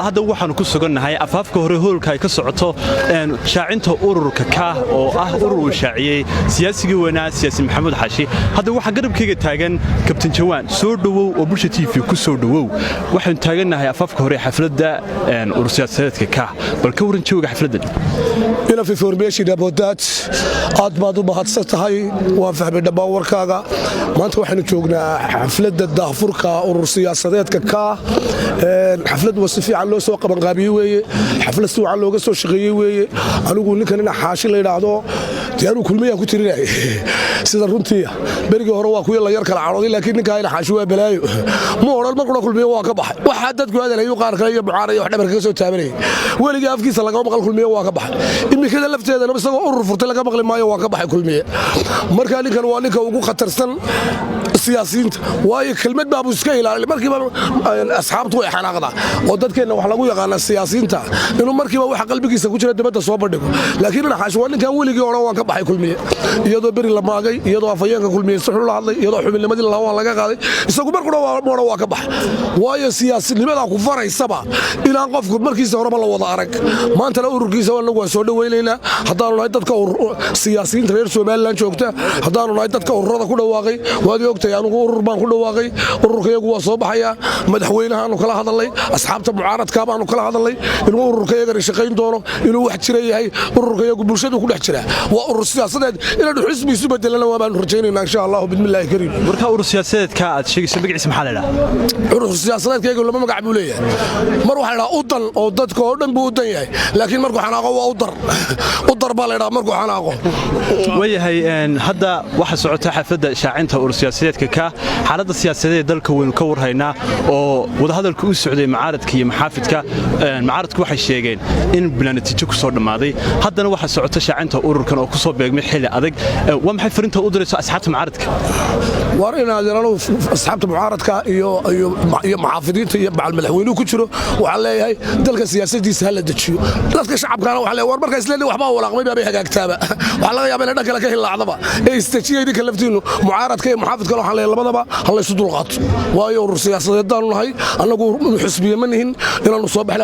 Hadda waxaanu ku sugannahay afaafka hore hoolka ay ka socoto shaacinta ururka Kaah, oo ah urur uu shaaciyey siyaasigii weynaa, siyaasi Maxamuud Xaashi. Hadda waxaa garabkayga taagan Kabtan Jawaan. Soo dhowow oo Bulsha TV ku soo dhowow. Waxaanu taagannahay afaafka hore xafladda urur siyaasadeedka Kaah. Bal ka warran jawiga xafladdan? Enough information about that. Aad baad u mahadsan tahay, waan fahmay dhammaan warkaaga. Maanta waxaynu joognaa xafladda daahfurka urur siyaasadeedka Kaah. Xaflad waa si fiican loo soo qabanqaabiyey weeye, xaflad si wacan looga soo shaqeeyey weeye. Anigu ninkan ina Xaashi la yidhaahdo dee anuu Kulmiyaan ku tirinay sida runtiiya. Berigii hore waa kuwii la yar kala cadhooday, laakiin ninkaa ina Xaashi waa balaayo. Ma odhan markuna Kulmiye waa ka baxay. Waxaa dadku hadalayu qaar kale iyo mucaaraya wax dhabar kaga soo taabanayay. Weligii afkiisa lagama maqal Kulmiye waa ka baxay. Imikada lafteedana isagoo urur furtay laga maqli maayo waa ka baxay Kulmiye. Marka ninkan waa ninka ugu khatarsan siyaasiyiinta, waayo kelmad baabuu iska ilaalin. Markiiba asxaabtu way xanaaqdaa, oo dadkeenna wax lagu yaqaana siyaasiyiinta inuu markiiba waxa qalbigiisa ku jira dibadda soo bandhigo. Laakiin Xaashi waa ninkan weligii odhan waan ka baxay Kulmiye, iyadoo beri la maagay, iyadoo afhayeenka Kulmiye si xun la hadlay, iyadoo xubinnimadii la laga qaaday. Isagu markuna odhan waa ka baxay, waayo siyaasinimadaa ku faraysaba inaan qofku markiisa horeba la wada arag. Maantana ururkiisa anagu waan soo dhowaynaynaa, haddaanu nahay dadka siyaasiyiinta reer Somaliland joogta, haddaanu nahay dadka ururada ku dhawaaqay. Waad ogtahay, anugu urur baan ku dhawaaqay. Ururkayagu waa soo baxayaa. Madaxweynahaanu kala hadalnay, asxaabta mucaaradkaa baanu kala hadalnay inuu ururkayagani shaqayn doono, inuu wax jira yahay. Ururkayagu bulshadu ku dhex jira, waa urur siyaasadeed. Inaanu xisbi isu bedelana waa baanu rajaynaynaa, insha Allahu bismillaahi kariim. Marka urur siyaasadeedka aad sheegayso magaciisa maxaa la idhaha? Urur siyaasadeedkayagu laba magac buu leeyahay. Mar waxaa la idhaha Udan, oo dadka oo dhan buu udan yahay, laakiin markuu xanaaqo waa Udar. Udar baa la idhaha markuu xanaaqo. Waayahay, hadda waxaa socota xafladda shaacinta urur siyaasadeedka ka. Xaaladda siyaasadeed ee dalka waynu ka warhaynaa, oo wadahadalka u socday mucaaradka iyo maxaafidka. Mucaaradku waxay sheegeen in bilaa natiijo ku soo dhammaaday. Haddana waxaa socota shaacinta ururkan oo ku soo beegmay xilli adag. Waa maxay fariinta u dirayso asxaabta mucaaradka? War inaad anu asxaabta mucaaradka iyo maxaafidiinta iyo macal madaxweynuhu ku jiro waxaan leeyahay, dalka siyaasadiisa ha la dejiyo. Dadka shacabkaana waxaan leeyahay, war marka isleeyahay waxbaa walaaqmay baabay hagaagtaaba. Waxaa laga yaabaa inay dhan kale ka hilaacdaba ee isdejiya idinka laftiinnu. Mucaaradka iyo muxaafidkana waxaan leeyahay, labadaba ha laysu dulqaato, waayo urur siyaasadeed baanu nahay annagu, xisbiye ma nihin inaannu soo baxnaa.